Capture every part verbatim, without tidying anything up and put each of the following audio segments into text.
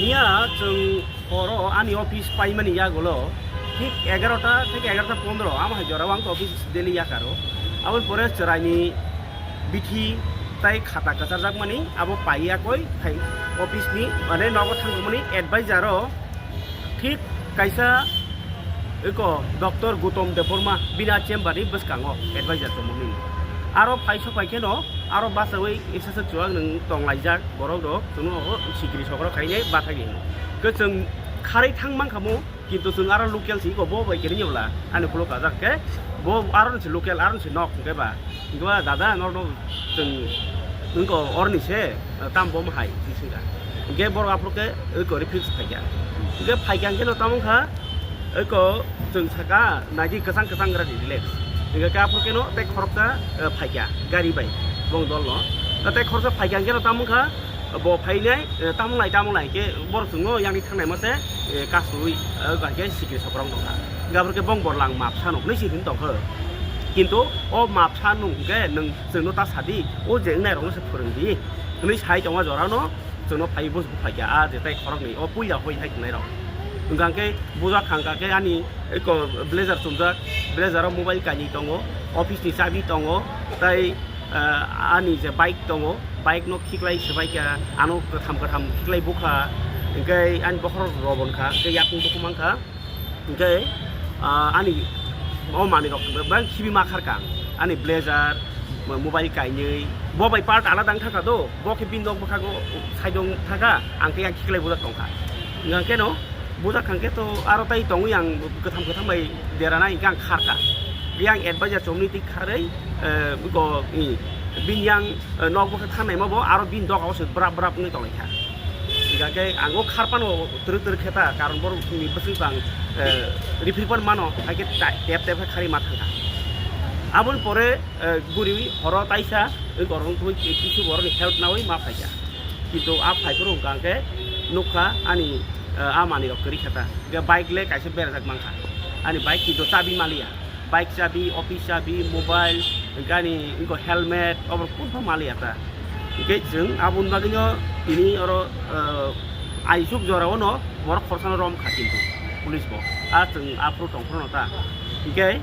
Ya, chwng horo ani office paimani yagulo thik egarota theke egarota pondro, amo hai jorao ang office daily yakaro. Aboni pore chwraini bithi tai khata kwcharjakmani abo pai yakoi hai office ni, mane, nogo thangmani advisor o thik kaisa eko Doctor Gautam Debbarma bini chamber ni bwskango advisor tongmani. Aro phaiso phaikheno aro bachawi exercise chuwak nwng tonglaijak borok rok, chwngno sikiri sokrok khainai bathai ni. Ke chwng kharwi thang mankha mo, kintu chwng aro local si ko bo bai kiri nyabla ani khulo kajak ke bo aro ni si local, aro ni si nok hwnkhe ba. Hwnkhe ba dada norno chwng wngko orni se tam bom hai si swngkha. Hwnkhe borok aphuru khe eko refuse phaikha. Hwnkhe phaikha hwnkhe no tamo wngkha eko chwng saka naidi kwchang kwchang gra di relax. Hwnkhe khe aphuru khe no tei khoroksa, eh, phaikha gari bai bong dol no. Tei khoroksa phaikha hwnkhe no tamo wngkha bo phainai, eh, tamo lai tamo lai khe borok chwngno yang thangnai ma se, eh, kasui, eh, bai khe sikiri sokrok tongkha. Hwnkhe aphuru khe bong borlang map sano hwnwi si hwn tongkha. Kintu o map sano hwnkhe nwng chwngno ta sadi, o je wngnai rokno se phwrwng di hwnwi sai tongma jorano chwngno phai bo phaikha, a je tai khoroknwi o puila hoi hai tongnai rok. Hwnkha khe bujak khangkha khe ani eko blazer chumjak, blazer o mobile kainwi tongo, office ni chabi tongo, tai, ah, ani je bike tongo, bike no khiklai swbaikha, ano kwtham kwtham khiklai bukha, hwnkhe ani bokhorok robonkha, hwnkhe yakung bukhuk mankha. Hwnkhe, ah, ani o manwi rok bang khibi ma kharkha ang. Ani blazer, mo-, mobile kainwi, bo bai part alada wng thangkha do, bo khe bini nok bwkhago side o wng thangkha, ang khe yang khiklai bujak tongkha. Hwnkhe no bujak thangkhe to aro tai tongwi ang kwtham kwtham bai derana hwnkhe ang kharkha. Yang advisor chomni twi kharwi, eh, go, i, bini yang, eh, nok bwkha thangnai ma bo aro bini doga o se brap brap wngwi tonglaikha. Hingkha khe ang o khar phano twrwk twrwk khe ta, karon borok ni bwswk bang, eh, rifri phano mano, hai khe ta-, tep tep khe kharwi ma thangkha. Aboni pore, eh, guriwi horo taisa, eh, borok wngtwi ki-, kisu borok ni help nawi ma phaikha. Kintu a phai phuru hwnkha khe nukha ani, eh, a manwi rok kwrwi khe ta. Hingkhe bike le kaisa berajak mankha. Ani bike kintu chabi maliya. Bike chabi, office chabi, mobile, gani, inko helmet, obo kunu maliya ta. Hingke chwng aboni bagwino tini oro, eh, aisuk jorao no borok khorsano rom kha kintu police bo. A chwng aphuru tongphuru no ta. Hingke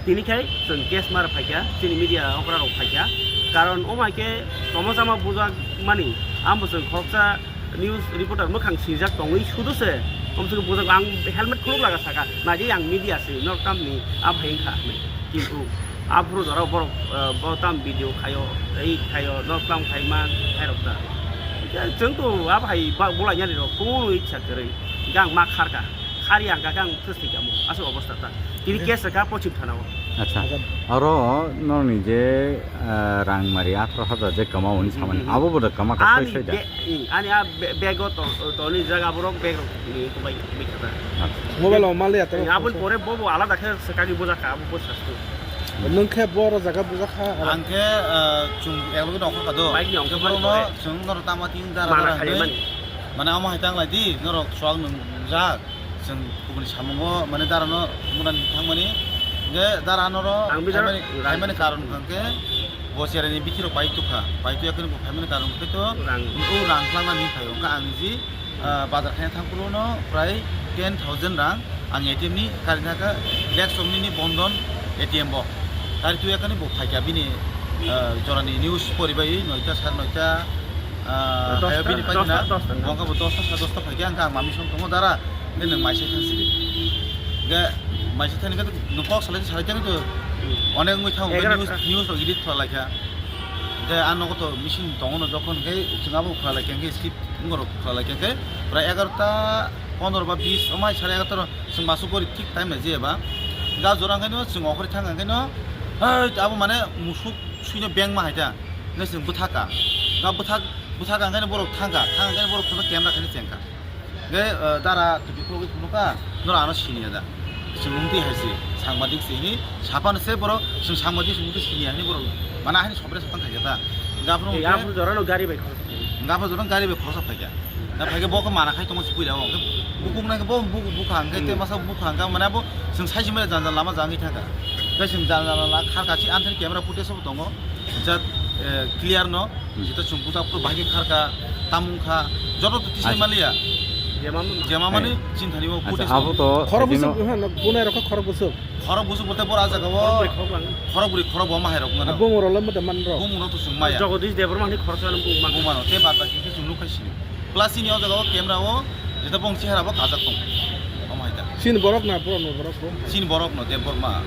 tini khai chwng case mar phaikha, chini media okra rok phaikha. Karon omo hai khe tongma chama bujak mani, amo chwng khoroksa news reporter mwkhang swijak tongwi sudo se, omswk bujak ang helmet khuluk laga saka, naidi ang media se, norok tamni a bhai wngkha hinwi. Kintu aphuru jora borok, eh, bo tam video khaio, ei khaio, norok tam khai man, khairok ta. Chwng to a bhai ba-, bolai yani rok, kunu ichha kwrwi, hingke ang ma kharka, khari ang kaka ang thwswi kamo, aswk obostha ta. Tini case kha Pochim Thana o. Acha. Aro norni je, eh, rang mari atharo hajar je kama hwnwi samani, abo bo da kama ka soi soi da. Ani be-, i, ani a be-, bag o to, to ni jaga borok bag rok ni kubai, kubai kata. Acha. Mobile o maliya to. Aboni pore bo bo alada khe swkagwi bujak kha, abo bo sastu. Nwng khe bo oro jaga bujak kha? Ang khe, eh, chwng eklogi nongkhor kha do. Bike ni ongkhor khe borok no pore. Chwng norok tama tin dara dara hinwi. Mane omo hai tanglai di, norok chuak nung jak. Chwng kubuni samungo, mane, darano mwnani thangmani. Hingke dara norok ang bijaro phaimani, phaimani karon hwnkhe bo chereni bithi rok pai tukha, pai tuya kheno bo phaimani karon hwnkhe to rang, o rang twlangna ni phaio. Hwnkhe ang niji, ah, bazar khaina thang phuru no prai ten thousand rang ang A T M ni karinthaka Black Somni ni Bondon A T M bo. Kari tuya kheno bo phaikha bini, ah, jorani news poribai noita sar noita, ah, dosta, hayo bini paikha dosta, na, dosta, dosta. Bo wngkha bo dosta sar dosta phaikha, hwnkhe ang mami song tongo dara. Hwnkhe nwng maisa thang sidi. Hwnkhe maisa thani khe nwng kok salai salai thani to onek wngwi thango, hwnkhe egarota. News, news rok edit khlai kha. Hwnkhe a nogo to machine tongo no, jokhon hwnkhe chwng abo khlai kha, hwnkhe skip wngorok khlai kha, hwnkhe prai egarota pondro ba bis, omai sare egarota ro chwng masu gori thik time nai jeba. Hwnkhe a jora hwnkhe no chwng okhorwi thang hwnkhe no, hei abo mane musuk suino beng ma hai ta. Hwnkhe chwng bwthak kha. Hwnkhe bwthak, bwthak kha hwnkhe no borok thang kha, thang kha hwnkhe no borok thangkhe camera khaino cheng kha. Hwnkhe, eh, dara twi khulugwi phunukha, norok ano siniya da? Chwng wngtwi hai se, sangbadik se hinwi saphano se borok, chwng sangbadik se wngtwi siniya hinwi borok, mane ahini sobre satang khaikha ta. Hwnkhe aphuru, eh, hwnkhe aphuru jorano gari bai khoroksa. Hwnkhe aphuru jorano gari bai khoroksa phaikha. Da phaikhe bo khe mana khai tongo se puila o. Hwnkhe bukung nai khe bo buk-, bukha hwnkhe, hmm, tei masa bukha hwnkhe, mane abo chwng sai se mane janja lama jangwi thangkha. Tei chwng janja lama kharkha, si anthani camera footage bo tongo. Jat eh, clear no, hmm, jeta chwng buta phu bahai khe kharka, tamung kha, joto to tisai, acha, maliya. Jema mani, hai, chinthani o, acha, footage abo to. Khorok bwswk, ha, no, bunai rok kha khorok bwswk. Khorok bwswk bolte bora jaga o. Khorok bwrwi, khorok bwrwi, khorok bo mahai rok ngano. Bumung rok lamma de man rok. Bumung rok to chwng maya. Jagadish Debbarma ni khorok sa bumung man. Bumung mano, te bad baki khe chwng nuk khai sini. Plus ini o jaga o camera o jeta bong chehara bo kajak tong. Omo hai ta. Chini borok na, borok no, borok bo. Chini borok no, Debbarma.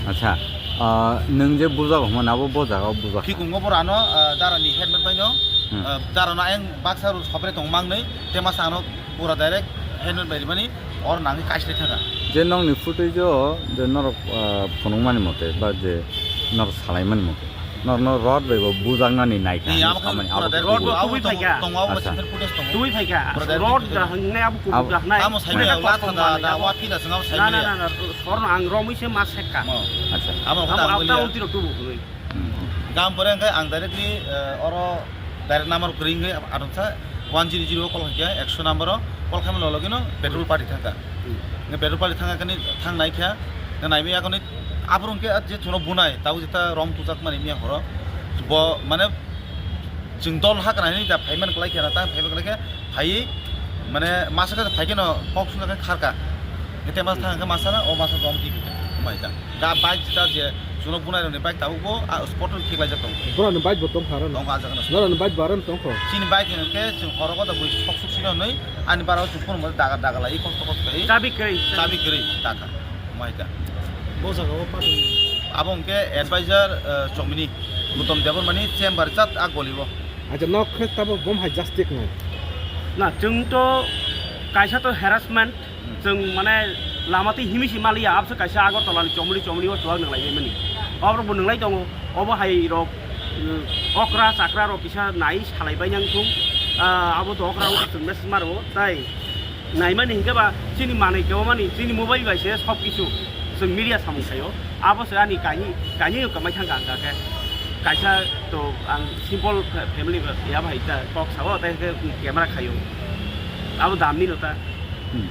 Acha, ah, nwng je bujak hwnma na, abo bo jaga o bujak. Khikungo borano, ah, dara ni helmet bai no, hmm, ah, dara no ayang baksa ru sopre tong mang nei, te masa ano pura direct helmet bai rimani or nangwi kaisle thaka. Je nokni footage o je norok, ah, phunukmani mote ba je norok salaimani mote. Norno rod bai bo bujaknani naikha. Ni, hinwi abo khe samani pura abo direct khe rod bo kubui. Abo tubui tongo, phaikha. Tongo, abo, acha, center footage tongo. Tubui phaikha. Pura direct rod kubui. Da hwngnai abo kubui. Abo da hwnai. Tamo saimanya, abo la kostom thanda manwi da abo. Wa phila swnga saimanya. Na, na, na, na, sorno ang romwi se ma sekka. Mo. Acha. Abo, abo, abo, abo ta ang tang tiro tubuk hwnwi. Hmm. Gam pore hwnkhe ang directly, eh, oro direct number kwrwi hwnkhe adonsa one zero zero o call khaikha, ekso number o call khaimani logino petrol party thangkha. Hmm. Hwnkhe petrol party thangkha kani thang naikha, hwnkhe naimaya kani aphuru hwnkhe je chwngno bunai, tabuk jeta rom tujak mani miya horo. Bo, mane, chwng dol hakra hinwi da phaiman kwlai khe na, ta phaiman kwlai khe phaiwi, mane, masa khe phai khe no kok swngjak khe kharka. Hwnkhe masa thang khe masa na, o masa rom twi khe mai da. Da bike jeta je chwngno bunai rokni bike tabuk bo, a, spot o khiklai jak tongo. Borokni bike bo tong kha aro no? Tongo, a jaga no. Norokni bike bo aro no tong kho? Chini bike hwnkhe chwng horo koto bui sok suk sino hinwi ani bara o chwng phone mo daga daga lai kosto kosto khe. Chabi kwrwi. Chabi kwrwi taka. Mai ta. Bo jaga o patwi. Abo hwnkhe advisor, eh, Chomini, Gautam Debbarmani chamber chat a goli o. Acha, nok khe tabuk bom hai justice nai. Na, chwng to kaisa to harassment, hmm, chwng mane lama twi himwi si maliya, abse kaisa Agartala ni Chomini, Chomini o chuwak nwnglai mani. Obo bo nwnglai tongo, obo hai rok, eh, okra chakra rok kisa nai salai bai nang thung, ah, abo to okra wngkha chwng message maro, tai. Naimani hinkhe ba chini manwi kebamani chini mobile bai se sob kichu chwng media samung khaio. Abo se ani kainwi, kainwi kamai thangkha ang khe. Kaisa to ang simple fa-, family ba ya bai ta kok sao, tai khe camera khaio. Abo damni no ta. Hmm.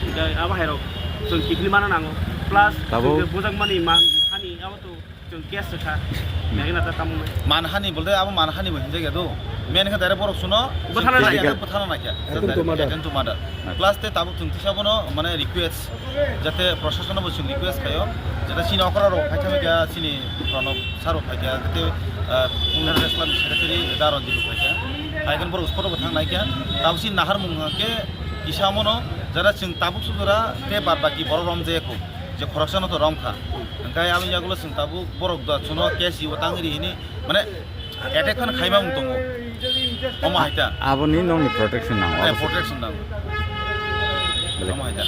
Hinkhe abo hai rok chwng kiphilwi mana nango. Plus tabuk chwng khe bujak mani man hani abo to Chwng case rwkha. Hmm. Mega na ta tamo. Manhani bolte abo manhani bo hinjak ya do. Main khe direct borok suno bwthana naikha. Direct bwthana naikha. Attempt to murder. Attempt to murder. Acha. Plus te tabuk chwng tisa bono mane request jate proshasano bo chwng request khaio. Jate chini okra rok phaikha kha chini Pranab sir rok phaikha jate, ah, Women Wrestling Secretary Daron Dibu phaikha. Phaikhe borok spot bo thang naikha. Tabuk chini nahar mung khe kisa mono jara chwng tabuk sujura te bad baki borok rom je ko. Je khoroksano to rom kha. Hwnkhe aboni yagulo chwng tabuk borok da chuno case o tangri hini, mane, attack khan khaima wng tongo. Omo hai ta. Aboni nokni protection nango. Eh, abo se protection nango. Bele. Omo hai ta.